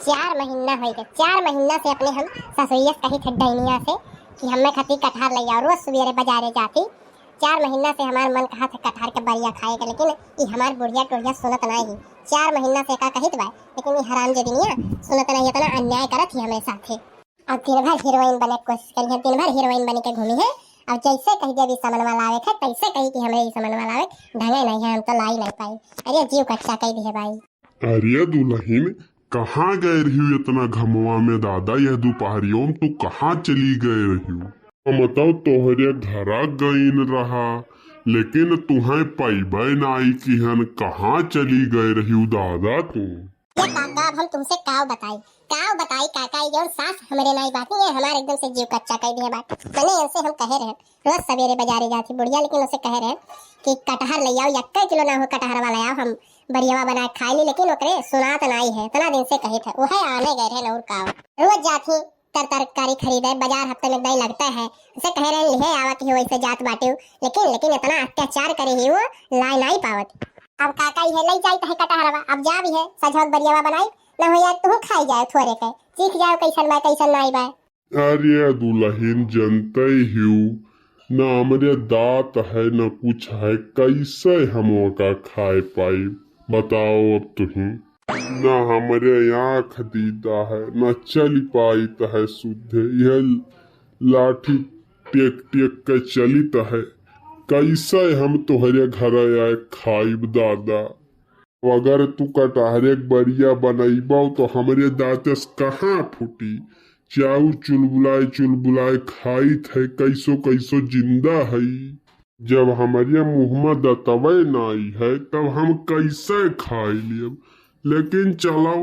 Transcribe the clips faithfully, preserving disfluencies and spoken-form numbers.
चार महीना होइ गए, चार महीना से अपने हम ससुरिया से कही थे डैनिया से कि हमें खातिर कटहर ले आओ, रोज सुबेरे बाजारे जाती। चार महीना से हमार मन कहा था कटहर के बरिया खाए के, लेकिन ई हमार बुढ़िया टुढ़िया सुनत नाहीं ही। चार महीना से का कहित बा, लेकिन ई हराम जे दुनिया सुनत नाहीं, इतना अन्याय करत ही हमरे साथे। अब दिन भर हीरोइन बने के कोशिश करी है, दिन भर हीरोइन बने के घूमी है। अब जैसे कही देवी समनवा लावे के, तैसे कही कि हमरे ई समनवा लावे, ढंगे नहीं है, हम तो लाई नहीं पाई। अरे जीव कच्चा कह दिए भाई। अरे दुलहिन, कहाँ गए रहिउ इतना घमवा में दादा? यह दुपहरियो में तू कहाँ चली गए रहिउ? हम तो तोहरे घरा गईन रहा, लेकिन तुहें पइबे नाई किहन। कहाँ चली गए रहिउ दादा तू? ये काका, अब हम तुमसे काव बताई, काव बताई काका, ये जौन सास हमरे नाई बाटी, ये हमार एकदम से जीव कच्चा कइ दिहे बाटे। मने इनसे हम कहे रहे, रोज सवेरे बाजारे जाती बुढ़िया, लेकिन उसे कहे रहे कि कटहर ले आओ, यक्के किलो ना हो कटहरवा ले आओ, हम बरियावा बना के खाई ली, लेकिन ओकरे सुनात नाई है, इतना दिन से कहित है, उहे आने गए रहे न और काव। रोज जाती तर तरकारी खरीदे, बाजार हफ्ते में एक दाई लगता है, उसे कहे रहे लिहे आवा कि वैसे जात बाटे, लेकिन, लेकिन इतना अत्याचार करे ही वो, लाई नाई पावत। अब काका इहे लई जाइत है कटहरवा, अब जा भी है, सजौक बरियावा बनाई, ना हो यार, तू खाई जाओ थोरे के, सीख जाओ कैसन बा, कैसन नाई बा। अरे दुलहिन, जनते हिउ, ना हमरे दाँत है, ना कुछ है, कैसे हम ओका खाए पाई? बताओ अब तुही। ना हमरे आँख दीदा है, ना चल पाइत है सुधे, यह लाठी टेक टेक के चलित है, कैसे हम तोहरे घर आए खाइब दादा? अगर तू कटहरे के बरिया बनइबो तो हमरे दाँत से कहाँ फूटी? चाउर चुलबुलाए चुलबुलाए खाइत है, कैसो कैसो जिंदा है। जब हमरे मुँह में दतवे नाई है, तब हम कैसे खाई लेब? लेकिन चलो,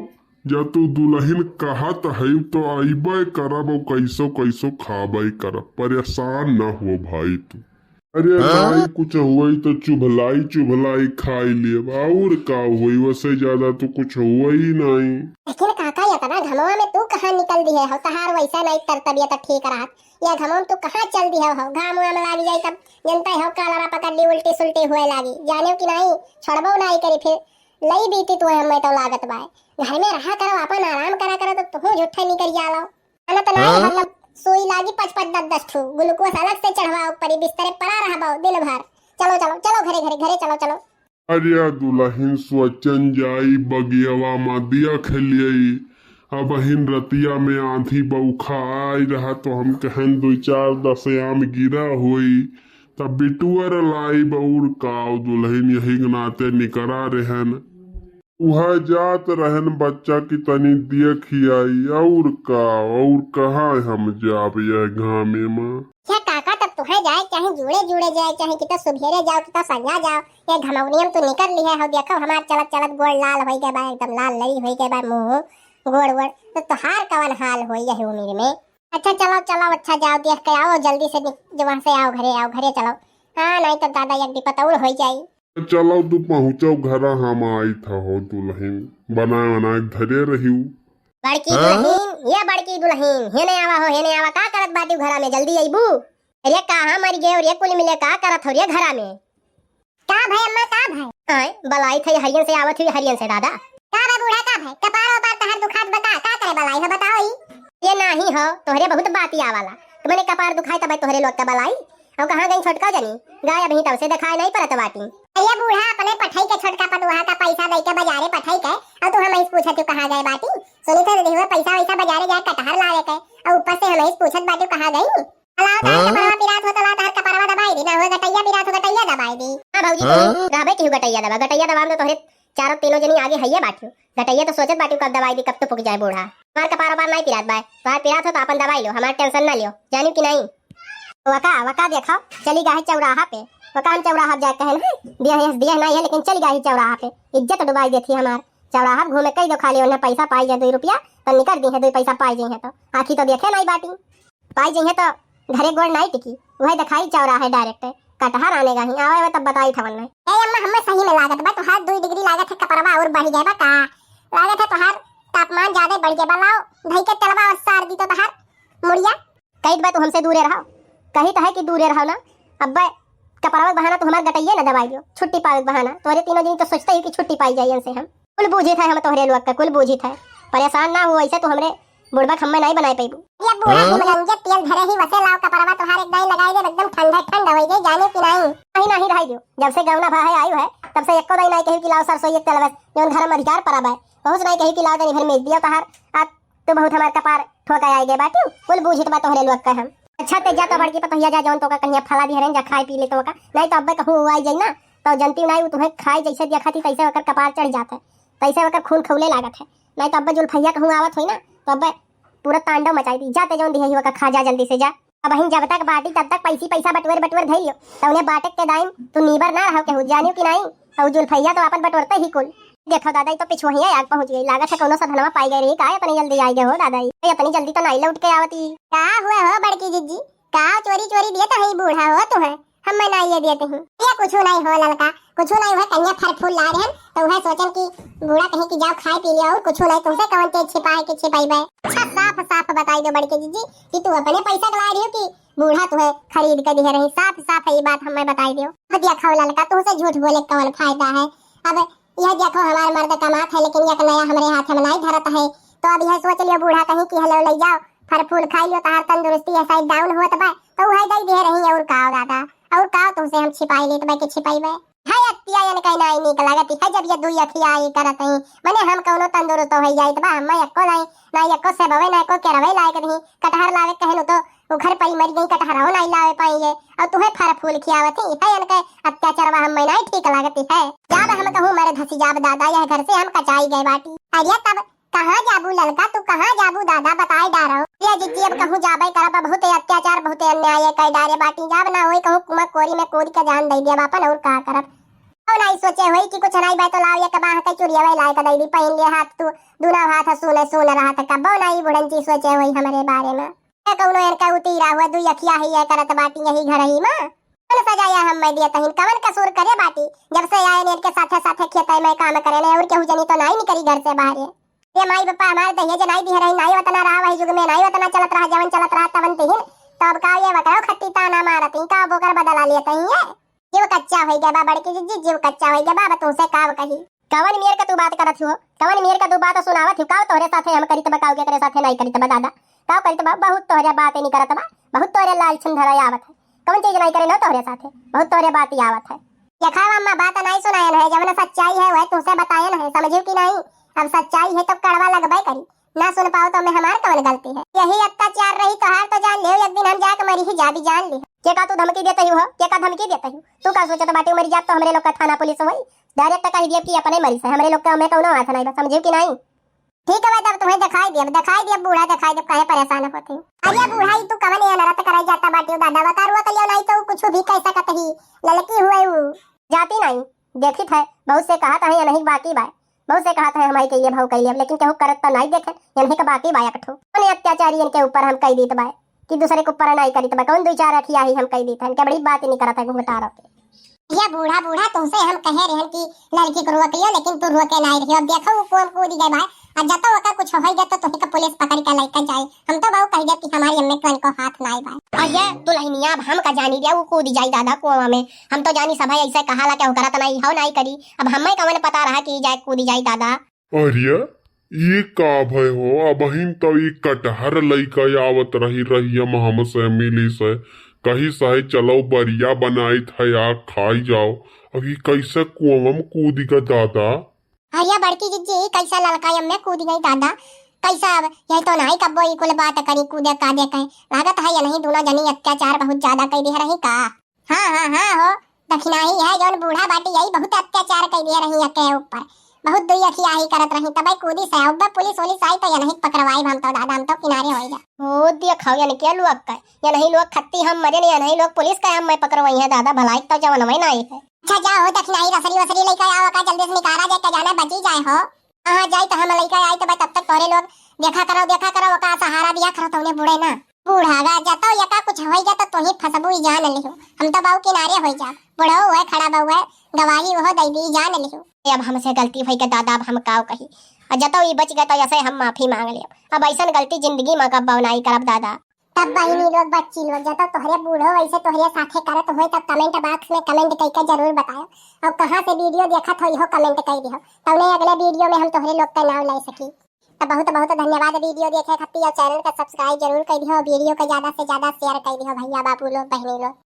जब तू दुलहिन कहत है, तो अइबे करब और कैसो कैसो खाबे करब। परेशान न हो भाई तू। अरे हाँ? नाई कुछ होई तो चुभलाई चुभलाई खाई लेब, और का होई, वसे ज्यादा तो कुछ होई नाई। लेकिन काका, इतना घमवा में तू कहाँ निकल दिहे हो? तहार वैसा नाई तर तबियत ठीक रहत, ये घमवा में तू कहाँ चल दिहे हो? घाम वाम लाग जाई तब जनता हो, कालरा पकड़ ली, उल्टी सुल्टी हुए लागी, जाने कि नाई, छोड़बो नाई करी फिर। लई बीती तू हमें तो लागत बाय। घर में रहा करो, अपन आराम करा करो, तो तुहू झूठे निकल जालो। ना तो ना हाँ? मतलब सुई लागी पाँच पाँच दस दस ठू, ग्लूकोज अलग से चढ़वाओ परी, बिस्तरे पड़ा रहबो दिन भर। चलो, चलो, चलो घरे, घरे, घरे चलो, चलो। अरे दुलहिन सोचन जाई बगियवा मा दिया खेलियई। अबहिन रतिया में आँधी बौखा आई रहा तो हम कहन दुई चार दस आम गिरा होई, तब बिटुअर लाई बउर काव दुलहिन यही के नाते निकरा रहन। उहै जात रहन बच्चा की तनी दिया खियाई, और का, और कहाँ हम जाब यह घामे मा। हे काका, तब तुहैं जाए चाहे जुड़े जुड़े जाए, चाहे कितना सुबेरे जाओ, कितना संझा जाओ, ये घमौनियम तू निकर लिहे हो। देखो हमार चलत चलत गोड़ लाल होई गए बा, एकदम लाल लई होई गए बा मुँह, गोड़ वोड़। तो तुहार कवन हाल होई यही उमिर में? अच्छा चलो, चलो, अच्छा जाओ, देख के आओ, जल्दी से निक-, जो वहाँ से आओ, घरे आओ, घरे चलो। हाँ, नहीं तो दादा एक विपत और होई जाई। चलो, तू पहुँचो घरा, हम आइत हो दुलहिन, बनाए बनाए के धरे रहिउ। बड़की हाँ? दुलहिन, ये बड़की दुलहिन, हेने आवा हो, हेने आवा, का करत बाटिउ घरा में, जल्दी अइबू? अरे कहाँ मरि गए, अरे कुल मिले का करत हो रे घरा में? का भय अम्मा, का भय? आय, बलाई थे हरियन से आवत हुई, हरियन से दादा। का बा बूढ़ा, का भय? कपार वपार तहार दुखात बा का? का करे बलाई हो, बताओ ई। ये नाही हो, तोहरे बहुत बाती आवाला। तो मने कपार दुखाए तब तोहरे लोग का बलाई। और कहाँ गई छोटका जनी? गाय अभी तब से दिखाए नहीं परत बाटी। ये बूढ़ा अपने पठाई के छोटका पतुहा का पैसा दे के बाजारे पठाई के, और तू हम इस पूछत हूँ कहाँ गए बाटी? सुनी तो नहीं हुआ पैसा वैसा बाजारे जाए कटहर लावे के, और ऊपर से हम इस पूछत बाटी कहाँ गई? अलाव तार हाँ? कपड़वा पिरात हो तो ला तार कपड़वा दबाई दी, ना हो गटैया पिरात हो गटैया दबाई दी। हाँ भौजी, हाँ? तू रहबे केहू गटैया दबा, गटैया दबा में तो तोहरे चारों तीनों जनी आगे हइये बाटियो। गटैया तो सोचत बाटियो कब दबाई दी, कब तो पुक जाए बूढ़ा। हमार कपार वपार नहीं पिरात बा, तोहार पिरात हो तो अपन दबाई लो, हमार टेंशन ना लियो, जानियो कि नहीं? वका, वका देखो, चली गाही चौराहा पे, वका हम चौराहा जाए कहे ना, दिया है, दिया नहीं है, लेकिन चली गाही चौराहा पे, इज्जत डुबाई देती हमार। चौराहा पे घूमे कई दो खाली, उन्हें पैसा पाई जाए दो रुपया, तो निकल दी है, दो पैसा पाई जाए तो, आँखी तो देखे नहीं बाटी। पाई जइहे तो घरे गोड़ नाई टिकी, उहे देखाई चौराहे direct। कटहर आने गाही, आवे, आवे तब बताई थवन में। ए अम्मा, हमें सही में लागत बा, तोहार दुई डिग्री लागत है, कपड़वा और बढ़ गया बा का? लागत है तोहार तापमान ज्यादा बढ़ गया बा, लाओ, धई के तेलवा और सार दी तो तोहार मुड़िया। कहित बा तू हमसे दूरे रहो, कहित है कि दूरे रहो ना, अब कपड़वा के बहाना तू हमार गटैये ना दबाई दियो, छुट्टी पावे के बहाना, तोहरे तीनों दिन तो सोचते ही कि छुट्टी पाई जाइए इनसे हम। कुल बूझित है हम तोहरे लोग का, कुल बूझित है। परेशान ना हो, ऐसे तू हमरे बुड़बक हम्मे नाहीं बनाए पइबू। ये बूढ़ा हाँ? भुमरंगे तेल धरे ही वसे लाव कपरवा तोहार एक दाई लगाई दे, एकदम ठंडा ठंडा होइ जाई, जाने कि नाहीं? नाहीं, नाहीं, रहाई दियो। जब से गौना भा है, आयु है, तब से एको दाई नाहीं कही कि लाव सरसोई एक तेल बस, जौन घर में अधिकार परा बाय। बहुत नाहीं कही कि लाव तनी भर मेज दियो तोहार। आ तू बहुत हमार कपार ठोका आए गए बाटी, कुल बूझित बा तोहरे लोग का हम। अच्छा, ते जा तो बड़की पतोहिया जा, जौन तोका कहिया फला दिहरेन, जा खाए पी ले तोका। नाहीं तो अब्बे कहूँ उ आई जाई ना, तो जनती नाहीं, उ तुहें खाए जैसे देखत ही तैसे ओकर कपार चढ़ जात है, तैसे ओकर खून खौले लागत है। नाहीं तो अब्बे जुल्फैया कहूँ आवत होई ना, तो अब्बे पूरा तांडव मचाई दी। जा ते जौन दिहे ही ओका खा जा जल्दी से जा। अबहिन जब तक बाटी तब तक पैसी पैसा बटुअर बटुअर धइलियो, तौने बाटे के दाइम तू नीबर ना रहो केहू, जानियो कि नाहीं? अउ जुल्फैया तो आपन बटोरते ही कुल। देखो दादा, ई तो पिछुहिया आग पहुँच गई, लागत है कौनो सधनवा पाई गए रही, का इतनी जल्दी आई गए हो दादा? ई इतनी जल्दी तो नाहीं लौट के आवती। का हुआ हो बड़की जिज्जी, का चोरी चोरी देत है बूढ़ा हो तुहें? हम्मे नाहीं ये देत ही। ये कुछू नाहीं हो ललका, कुछू नाहीं हुआ, कन्या फल फूल ला रहन, तो वह सोचन कि बूढ़ा कहीं कि जाओ खाए पी लियो और कुछू नाहीं, तुमसे कौन चीज छिपाए के छिपाई बे? अच्छा साफ साफ बताई दो बड़की जिज्जी कि तू अपने पैसा के ला रही हो कि बूढ़ा तुहे खरीद के दिहे रही, साफ साफ है ये बात हम्मे बताई दियो। अब देखो ललका, तुमसे झूठ बोले कौन फायदा है? अब यह देखो हमार मर्द कमात है, लेकिन एक नया हमरे हाथ में नाहीं धरत है, तो अब यह सोच लियो बूढ़ा कहीं कि हेलो ले जाओ, फल फूल खाई लियो, तहार तंदुरुस्ती है साइड डाउन होत बा, तो वह दे दिहे रही। और का दादा, और का तुमसे हम छिपाई लेत बा कि छिपाई बे? है अत्तिया इनका नाहीं नीक लागत है, जब ये दुई अखिया आई करत ही, मने हम कौनो तंदुरुस्त हो जाइत बा, हम्मे एको नाहीं, ना एको सेबवे, ना एको केरवे लायक रही, कटहर लावे कहनु तो उ घर परी मरी गई, कटहरवा नाहीं लावे पाई है, और तुहे फल फूल खियावत ही, है इनके अत्याचारवा हम्मे नाहीं ठीक लागत है। जाब हम कहूँ मर धसी जाब दादा, यह घर से हम कचाई गए बाटी। अरे तब कहाँ जाबू ललका, तू कहाँ जाबू दादा, बताए डारो। ये जिज्जी अब कहूँ जाबे करब, बहुत अत्याचार बहुत अन्याय कर डारे बाटी, जाब ना होई कहूँ कुआँ कोरी में कूद के जान दे देब आपन, और का करब। और नाहीं सोचे होई कि कुछ नाहीं बा तो लाओ एक बाह के चुरिया लाए के दे दी, पहन ले हाथ तू, दूना हाथ सूने सून रहत, कबो नाहीं बुढ़न जी सोचे होई हमरे बारे में। ये कौनो इनका उतीरा हुआ, दुई अखिया ही ये करत बाटी यही घर ही में। कौन सजाया हम मैं दिया तहिन, कवन कसूर करे बाटी? जब से आए ने इनके साथे साथे खेते में काम करे ने, और केहू जनी तो नाहीं निकरी घर से बाहरे। ये माई बापा हमारे दहिया जे नाहीं दिहे रही, नाहीं वतना रहा वही युग में, नाहीं वतना चलत रहा, जवन चलत रहा तवन तिहिन। तो अब का ये वकरो खट्टी ताना मारत ही, का बोकर बदला लेत ही ये? जीव कच्चा होई गया बा बड़की जिज्जी, जीव कच्चा होई गया बा, अब तुमसे का कही। कवन मेर का तू बात करत हो? कवन मेर का तू बात सुनावत हो? का तोहरे साथे हम करित बा, का केकरे साथे नाहीं करित बा दादा? का करित बा? बहुत तोहरे बात नहीं करत बा, बहुत तोहरे लाल छन धरा आवत है। कवन चीज नाहीं करे ना तोहरे साथे, बहुत तोहरे बात ही आवत है। देखा अम्मा, बात नाहीं सुनायन है, जवन सच्चाई है वह तुमसे बतायन है, समझियो कि नाहीं? अब सच्चाई है तो कड़वा लगबे करी, ना सुन पाओ तो मैं हमार कवन गलती है? यही अत्याचार रही तोहार तो जान लेव, एक दिन हम जाके मरी ही जाबी, जान ले। के का तू धमकी देते हो? के का धमकी देते हो? तू का सोचत बाटे मरी जाब तो हमरे लोग का थाना पुलिस होई? डायरेक्ट कही दियब कि अपने मरी से, हमरे लोग का हमें कौनो हाथ नाहीं बा, समझियो कि नाहीं? ठीक है, तब तुम्हें दिखाई दियब, दिखाई दियब, बूढ़ा दिखाई दियब, काहे परेशान होते हो? अरे बूढ़ा, ई तू कवन ये अनरत करे जाता बाटे दादा, बता रुआ कलियो नाहीं तो कुछ भी कह सकत ही, ललकी हुए ऊ। जाती नाहीं, देखित है, बहुत से कहत है, यनही बाकी बाय। बहुत से कहत है, हम ही कइले, भाव कइले, लेकिन केहू करत तो नाहीं देखे, यनही का बाकी बाय एक ठो। कौन अत्याचारी इनके ऊपर हम कह दीत बाय कि दूसरे के ऊपर नाहीं करीत बाय, कौन दुई चार अखिया ही हम कह दीत है, इनके बड़ी बात ही नहीं करत है घुघटारों के। ये बूढ़ा, बूढ़ा, तुमसे हम कहे रहन कि लड़की को रोक लियो, लेकिन तू रोके नाहीं रहियो। अब देखो, वो कौन कूद गए बाय, और जतो ओका कुछ हो गया तो तुही का पुलिस पकड़ के लेकर जाए। हम तो बहु कह दे कि हमारी अम्मे कौन को हाथ नाहीं बाय। और ये दुल्हनिया, अब हम का जानी दिया, वो कूद जाई दादा कुआं में। हम तो जानी सभा ऐसे कहाला के ओकरा त नाहीं हो नाहीं करी। अब हमें कवन पता रहा कि जाए कूदी जाई दादा। अरे, ई का भय हो? अबहिन तो ई कटहर लइका आवत रही, रहिया में हमसे मिली से, कही सहे चलो बरिया बनाइत है, आ खाई जाओ। अब ई कैसे कुआं में कूदी का दादा? अरे बड़की जिज्जी, ई कैसे ललका एम्मे कूद गई दादा? कैसे अब? यही तो नाहीं कब्बो ई कुल बात करी, कूदे कादे कहे। लागत है ये नहीं दोनों जनी अत्याचार बहुत ज्यादा कर दे रही का? हाँ, हाँ, हाँ हो, दखिनाही है, जौन बूढ़ा बाटी यही बहुत अत्याचार कर दिए रही एके ऊपर, बहुत दुई अखियाही करत रही, तबे कूदी से। अब पुलिस वुलिस आई तो ये नहीं पकड़वाई, हम तो दादा, हम तो किनारे हो जा। ओ दिया खाओ, यानी क्या लोग का, ये नहीं लोग खत्ती हम मरे नहीं, ये नहीं लोग पुलिस का हम मैं पकड़वाई है दादा, भलाई तो जवन वही नहीं है। अच्छा जाओ, दखिनाही रसरी वसरी लेकर आओ का, जल्दी से निकाला जाए, का जाना बची जाए हो। हाँ, जाई तो हम लइका आई तो बा, तब तक तोहरे लोग देखा करो, देखा करो, ओका सहारा दिया करो, तौने बूढ़े ना। बूढ़ा गा जतो यका कुछ होई जा तो तोही फसबू ही जान लिहो। हम तो बाऊ किनारे होई जा। बूढ़ो हुए खड़ा बा हुए, गवाही ओहो दई दी जान लिहो। ए, अब हमसे गलती होई के दादा, अब हम काव कही। और जतो ई बच गए तो ऐसे हम माफी मांग लेब। अब ऐसन गलती जिंदगी में कब्बो नाई करब दादा। तब बहिनी लोग, बच्ची लोग, जब तोहरे बूढ़ो ऐसे तोहरे साथे करत होए, तब comment box में comment कइके जरूर बतायो। और कहाँ से video देखत हो, इहो comment कइ दिहो, तौने अगले video में हम तोहरे लोग के नाम ले सकी। तो बहुत बहुत धन्यवाद video देखे खातिर, और channel का subscribe जरूर कर दियो, video का ज्यादा से ज्यादा share कर दियो भैया बाबू लोग, बहनी लोग।